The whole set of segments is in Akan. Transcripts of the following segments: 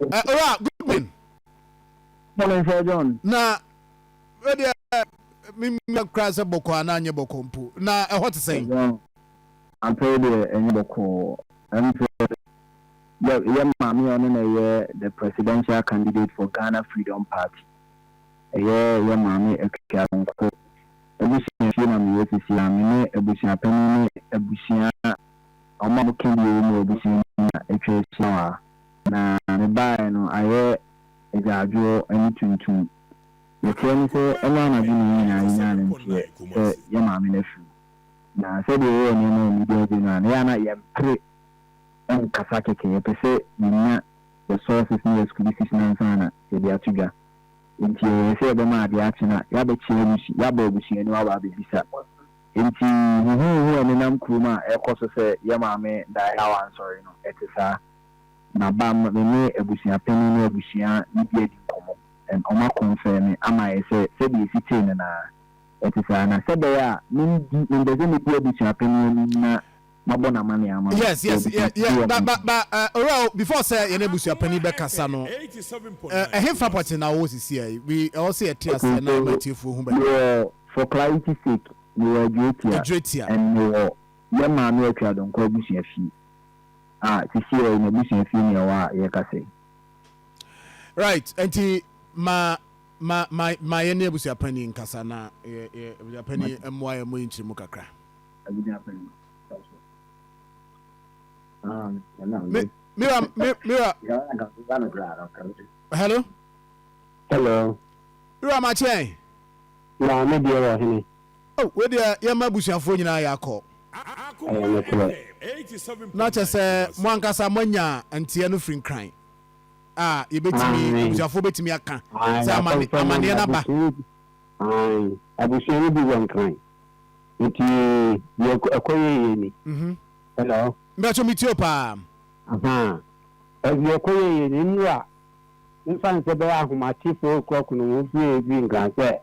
Owura Goodwin. Morning, Sir John. Na wedeɛ memia koraa sɛ bɔkɔɔ anaa nyɛ bɔkɔɔ mpo, na ɛhɔ te sɛn? John, afei deɛ ɛnyɛ bɔkɔɔ. Ɛm sɛ yɛ yɛ maame a ɔno na ɛyɛ the presidential candidate for Ghana Freedom Party. Ɛyɛ yɛ maame Akua Donkor abusua fie na mewɔ sisi a. Me ne abusuapanin ne abusua wɔn a wɔka bi wɔ mu wɔ abusua no mu na atwa ahyia wɔ ha. Na mebaeɛ no ayɛ agyaadwoɔ ne tuntum. Deɛ ɛteɛ ne sɛ ɛnnɛ anadwo na yɛn nyinaa yɛnyaa no nteɛ sɛ yɛn maame no afiri mu. Na sɛdeɛ yɛyɛ nneɛma wɔ media dze no a, na ɛyɛ a na yɛmpere nkasa kɛkɛ, yɛpɛ sɛ yɛnya yɛ sources ne yɛ exclusives no ansa na yɛde ato dwa. Enti yɛyɛɛ sɛ yɛbɛma adeɛ akye na yɛabɛkyea abusua, yɛabɔ abusua no aba abɛbisa. Enti huhuuhu a ɛnenam kurom a ɛrekɔ so sɛ yɛn maame daeɛ a wansɔre no, ɛte saa. Na bam, me ne abusua panin ne abusua no bi adi nkɔmmɔ, and wɔakɔnfɛme ama ayɛ sɛ sɛdeɛ ɛsi tee no no ara, ɛte saa. Na sɛ ɛbɛyɛ a mendi, mempɛ sɛ medi abusua panin anim na mabɔ no amaneɛ ama no, Yes, sɛ yes, abusua yeah, panin yeah, wɔ ba, me ba, nkyɛn. ba, Owura o, before sɛ yɛne abusua panin bɛkasa no, ɛhefa pɔtee na wowɔ sisi a? We, ɛwɔ sɛ yɛte Okay, aseɛ na ɛma so atiefoɔ hu baabi a. mewɔ, for clarity sake, mewɔ Adwoatia, Adwoatia. and mewɔ yɛn maame Akua Donkor abusua fie. A sisi ɛ n'abusua fie na ɛwɔ a yɛkasa yi. Right, nti ma ma ma ma yɛne abusua panin nkasa na yɛ yɛ abusua panin mmoa yɛn mo yi nkyerɛ mu kakra. Abusua panin. Me mira me mira. Hello. Hello. Mira ma kyɛn. Maame deɛ wɔ hene. Oh, wei deɛ yɛma abusuafoɔ nyinaa yɛakɔ. Ɛyɛ nokorɛ. Na kyɛ sɛ mo ankasa moanya nteɛ no firi Nkran a yɛbɛtumi, abusuafoɔ bɛtumi aka sɛ amaneɛ no aba. Aane, abusua no bi wɔ Nkran. Nti deɛ ɛkɔyɛeɛ ni. Hello? Mpakyɛ metie wo paa. Ahaa, deɛ ɛkɔyɛeɛ ni, nnora, memfa no sɛ bɛyɛ ahomakye 4:00 no wɔfiri firi Nkran sɛ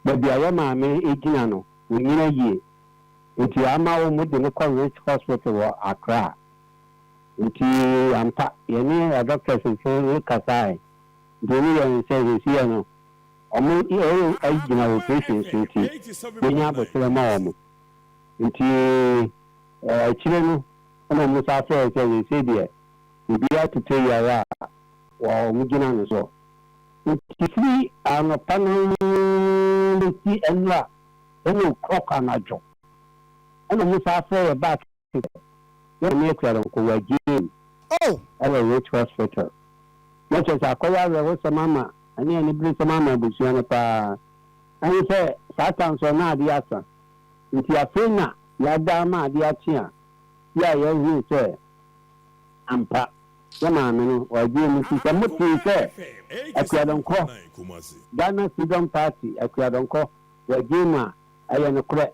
Baabi a yɛ maame gyina no, ɔnnyina yie nti ama wɔde no kɔ Ridge Hospital wɔ Accra. Nti ampa yɛne adɔktɛs nso no kasae nti wɔn yɛɛ no sɛ seesei no wɔn gyina operation so nti yɛnya aboterɛ ma wɔn. Nti akyire no ɛna wɔn san frɛɛ sɛ seesei deɛ biribiara totɔ yie ara a wɔn gyina no so. Enti firi anɔpa no ara bɛsi nnora ten o'clock anadwo ɛna ɔmo san frɛ yɛ back sɛ yɛ maame Akua Donkor wagye Oh! ɛwɔ Ridge Hospital. Na kyerɛ sɛ akɔyɛ awerɛhosɛm ama ɛne aniberesɛm ama abusua no paa. Ɛne sɛ saa ta nso na adeɛ asa nti afei na yɛada ama adeɛ akye a yɛ a yɛhunu sɛ ampa Yɛ maame no ɔgye mu nti sɛ mo tee sɛ Akuadonkɔ, Ghana Freedom Party Akuadonkɔ wɔgye mu a, ɛyɛ nokorɛ.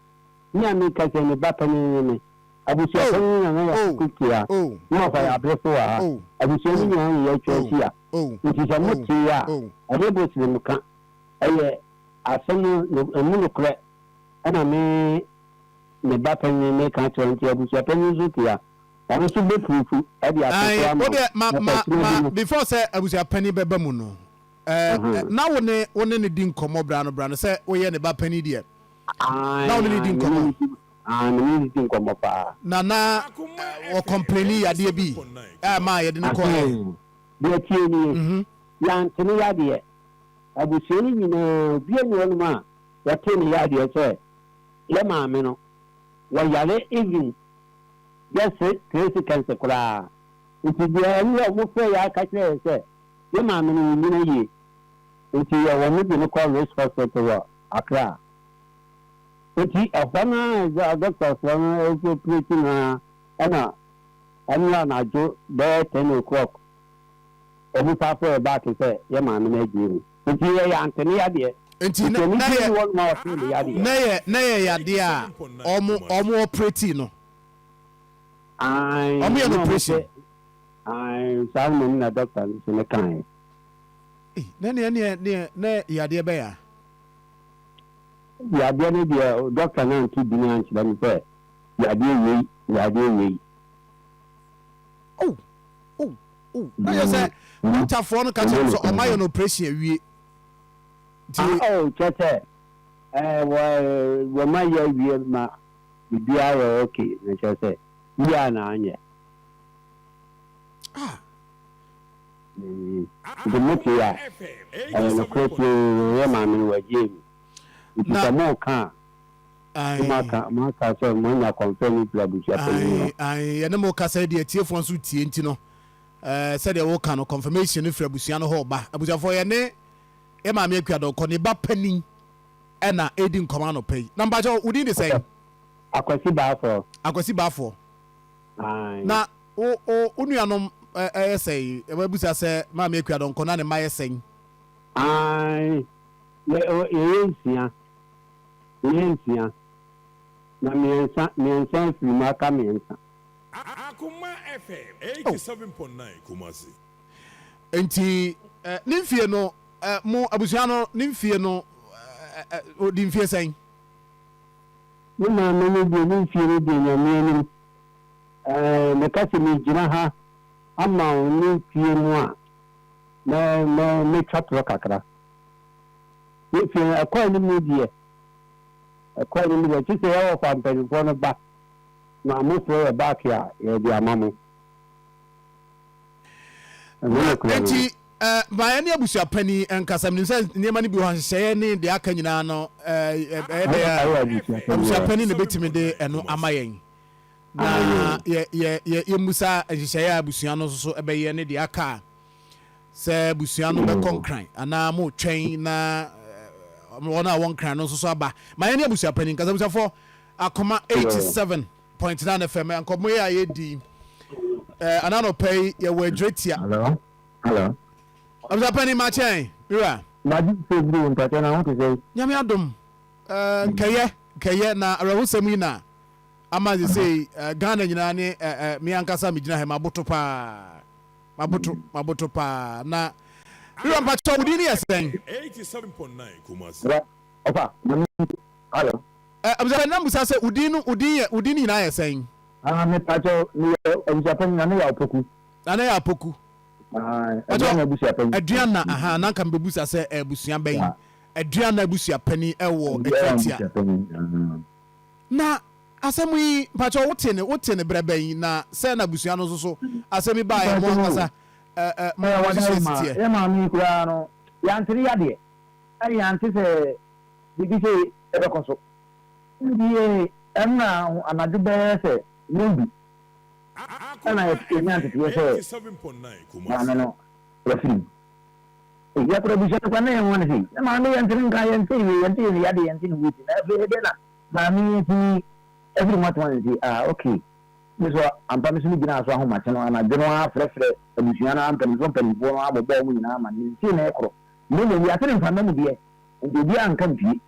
Me a meka sɛ ne ba panin ne me. Abusua panin Nana Yaku Kutia ne Ɔfa Yabrefo wɔ ha. Abusua no nyinaa ne yɛatwa ahyia. Nti sɛ mo tee a, ɛnyɛ bosremka. Ɛyɛ asɛm no ɛmu nokorɛ ɛna me ne ba panin meka akyerɛ nti abusua panin nso te a, Ɔno nso bɛ purupu de ato so Ae, ama wo wo, deɛ ma na ma ɔkyena bi ma no. before sɛ abusuapanin bɛba mu no, ɛɛ Ahaa. na wo ne wo ne no di nkɔmmɔ bra no bra no sɛ woyɛ ne ba panin deɛ, Ae, na wo ne no di ae, me ne nkɔmmɔ. no di, ae, me ne no di nkɔmmɔ paa. Na na wɔ kɔmpleni yadeɛ bi a ɛmaa yɛde no kɔɔ ɛ. Ahaa, deɛ ɛteɛ nie, yɛante ne yadeɛ. Abusua no nyinaa, obiara nni hɔnom a wɔtee ne yadeɛ sɛ yɛ maame no, wɔyare even just 3 seconds koraa. Nti deɛ ɛno yɛ wɔn frɛ yɛ aka kyerɛ yɛ sɛ yɛ maame no wɔnyina yie. Nti yɛ wɔn de no kɔ Ridge Hospital wɔ Accra. Nti ɛhɔ no a doctors foɔ no operate no ara ɛna ɛno anadwo bɛyɛ 10 o'clock wɔn san frɛ yɛ back sɛ yɛ maame no agye mu. Nti yɛ yɛ ante ne yadeɛ. Nti Nti na na anigye yɛ ni hɔ nom a ɔte ne yadeɛ. na yɛ yadeɛ a ɔmo operate no. Ae, Ɔmo yɛ no na ɔmo operation. sɛ ae, saa mmom na doctor no nso ne kaeɛ. Ei, na neɛ neɛ neɛ na yadeɛ bɛyɛ a. Yadeɛ no deɛ doctor no anto dini ankyerɛ me sɛ yadeɛ wei, yadeɛ wei. Oh, oh. Oh, na yɛ sɛ dɔktafoɔ no ka kyerɛ sɛ ɔma yɛ no operation awie. Nti. Ah, oh, kyɛ sɛ ɛɛ wɔ wɔma yɛ awie ma biribiara yɛ okay na kyerɛ sɛ yie a na anyɛ. Ah. Nti mote a, ɛyɛ nokorɛ pee, yɛ maame no wagyee mu. Nti sɛ moka a, moaka moaka sɛ moanya confirm no firi abusuapanin hɔ. Ae, yɛne mo kasa yi deɛ atiefoɔ nso tie nti no, sɛdeɛ woka no confirmation no firi abusua no hɔ ba. Abusuafoɔ yɛne yɛ maame Akua Donkor ne ba panin ɛna ɛredi nkɔmɔ anɔpa yi. Na mpakyɛw wo din de sɛn? Akwasi Baafoɔ. Akwasi Baafoɔ. Ae. Na Wo wo wo nuanom yɛ sɛn? Wabisa sɛ Maame Akua Donkor na ne mma yɛ sɛn? Ae, yɛ yɛyɛ nsia. Yɛyɛ nsia. Na mmiɛnsa mmiɛnsa afiri mu, aka mmiɛnsa. Akoma FM 87.9 Kumasi. Nti ne mfie no, mo abusua no ne mfie no, ɔdi mfie sɛn? Me maame no deɛ ne mfie no deɛ Nyame anim. Ɛɛ, meka sɛ megyina ha ama wo ne fie mu a, mɛ, mɛ, mɛtwa torɔ kakra. Ne fie no, ɛkɔ anim no deɛ, ɛkɔ anim deɛ, kye sɛ yɛwɔ fa mpanimfoɔ no ba, na mofrɛ yɛ baake a, yɛde ama mo. Ɛno Na nokorɛ no no. enti, eh, ma yɛne abusua panin nkasa. Menim sɛ nneɛma no bi wɔ hɔ a, nhyehyɛeɛ ne deɛ aka nyinaa no, eh, ɛyɛ dɛ a, abusua panin na ɛbɛtumi de ɛno ama yɛn. Na yɛ yɛ yɛ yɛmmusa nhyehyɛeɛ a abusua no nso so bɛyɛ ne deɛ aka a, sɛ abusua no bɛkɔ Nkran anaa motwɛn na wɔn a wɔwɔ Nkran no nso so aba. Ma yɛne abusua panin nkasa. Abusuafoɔ, Akoma 87.9 FM, nkɔmmɔ yi a yɛredi eh, anaa anɔpa yi, yɛwɔ Adwiratia. Hello, hello. Abusua panin, makyɛn, wura. Magye sɛ bro, mpakyɛ na ho te sɛ? Nyame adom, eh, nkɛyɛ, nkɛyɛ, na awerɛhosɛm yi na ama sesei Ghana nyinaa ne me ankasa megyina ha maboto paa maboto maboto paa na wura mpakyɛ wo din ne yɛ sɛn? Ɔfa, hello. Abusuapɛn na mbusa sɛ wo din no wo din yɛ wo din nyinaa yɛ sɛn? Ah, me pakyɛ me yɛ abusuapɛn na ne yɛ Opoku. Na ne yɛ Opoku. Ah, Aduana abusuapɛn. Aduana, aha, na nka mbebusa sɛ abusua bɛn? Aduana abusuapɛn ɛwɔ Atiatia. Na asɛm yi, mpakyɛw wote no, wote no berɛ bɛn, na sɛn na abusua no nso so asɛm yi baeɛ, mo ankasa ɛ ɛ mo nhyehyɛɛ si teɛ? Yɛn maame yi koraa no, yɛante ne yadeɛ, ɛne yɛante sɛ biribi sei ɛbɛkɔ so. Nti ɛnna anadwo bɛyɛ sɛ nnɔndu ɛna yɛnya nteteeɛ sɛ maame no wafiri mu. Yɛkora abusua no koraa na yɛn ho ne sei, na maame yɛnte ne nka, yɛnte ne wei, yɛnte ne yadeɛ, yɛnte ne wei, na afei ɛdeɛ na Maame yi tumi firi mu ato ansi ah ok me so ampa me so me gyinaa so ahomakye no anadwo no ara frɛfrɛ abusua no ara mpanimfoɔ mpanimfoɔ no ara bɔbɔɔ wɔn nyinaa amanneɛ sei na ɛkorɔ na mmom yɛate no mframa mu deɛ nti obiara nka mpie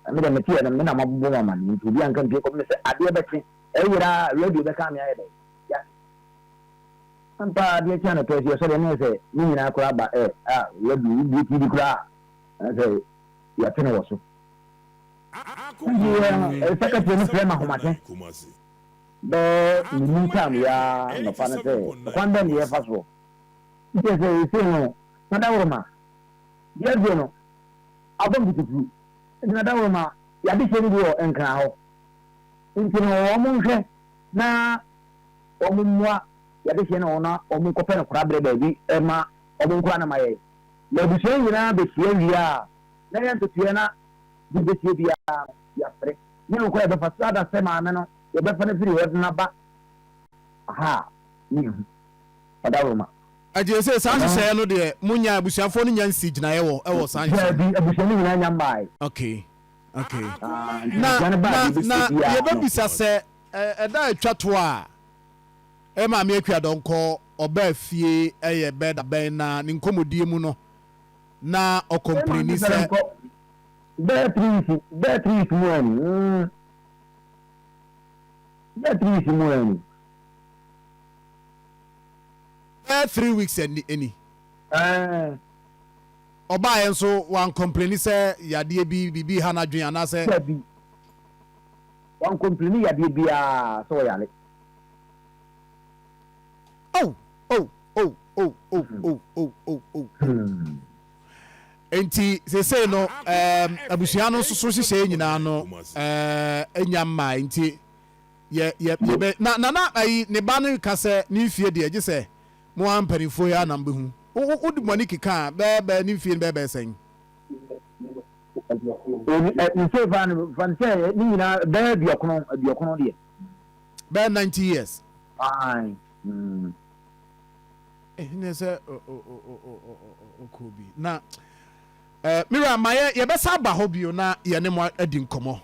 na me deɛ meteɛ no me na mabobɔ mu amanneɛ nti obiara nka mpie kɔpem sɛ adeɛ bɛkye ɛyera a radio bɛka me ayɛ dɛn yɛate ampa adeɛ kye anɔpa yi so yɛsɔre ne sɛ ne nyinaa koraa ba ɛ ah radio wobie tv koraa sɛ yɛate no wɔ so. Nti secretary no frɛ me ahomakye bɛyɛ nnum time yi ara anɔpa no sɛ ɛkwan bɛn na yɛfa soɔ. Nti ɛsɛ seesei no Nadaworoma deɛ afei no abɔ mputupuru nti Nadaworoma yɛadehyɛ no bi wɔ Nkran hɔ nti no wɔn nhwɛ na wɔn mmoa yɛadehyɛ no na wɔn nkɔpɛ no koraberɛ baabi ma wɔn nkora no ma yɛn. Na abusua nyinaa bɛhyia wie a na yɛ ntotoeɛ na de bɛsie biara no, yɛafrɛ. Ne nokorɛ yɛbɛfa so ada sɛ maame no, yɛbɛfa no afiri hɔ de no aba ha a, ne yɛhu. Ɔdawuroma. Ɛnti seesei saa nhyehyɛeɛ no deɛ monya, abusuafoɔ no nya nsii gyinaeɛ wɔ ɛwɔ saa nhyehyɛeɛ no? Daabi, abusua no nyinaa nya mmaeɛ. Okay, okay. Ah, nti Na, abusua no baa na, deɛ na ɛbɛsie biara no. yɛbɛbisa sɛ, ɛ, ɛda a ɛtwa toɔ a ɛyɛ Maame Akua Donkor ɔbaa fie ɛyɛ bɛ da bɛn na ne nkɔmmɔdie mu no na ɔkɔmpleni sɛ. Bɛyɛ trees bɛyɛ trees mu ani mm bɛyɛ trees mu ani. Bɛyɛ 3 weeks ani ani. Ɛɛ. Ɔbaayɛ nso wankɔmpleni sɛ yadeɛ bi biribi ha n'adwene anaasɛ. Dabi, wankɔmpleni yadeɛ biara sɛ ɔyare. Oh oh. Oh oh oh oh oh oh oh oh. Nti seesei no abusua no nso so nhyehyɛe nyinaa no nya mmae nti yɛ yɛ yɛbɛ na nana ayi ne ba no ka sɛ ne mfie deɛ gye sɛ mo ara mpanimfoɔ yi ara na mobɛhu. Wo wo wode mo ani keka a bɛyɛ bɛyɛ ne mfie no bɛyɛ bɛyɛ sɛn? Nse fa no fa no sɛ ne nyinaa bɛyɛ aduɔkono aduɔkono deɛ. Bɛyɛ 90 years. Ae. Mm. Ɛhene sɛ ɔkɔ bi na mira ma yɛ yɛbɛsa aba hɔ bio na yɛne mo adi nkɔmmɔ.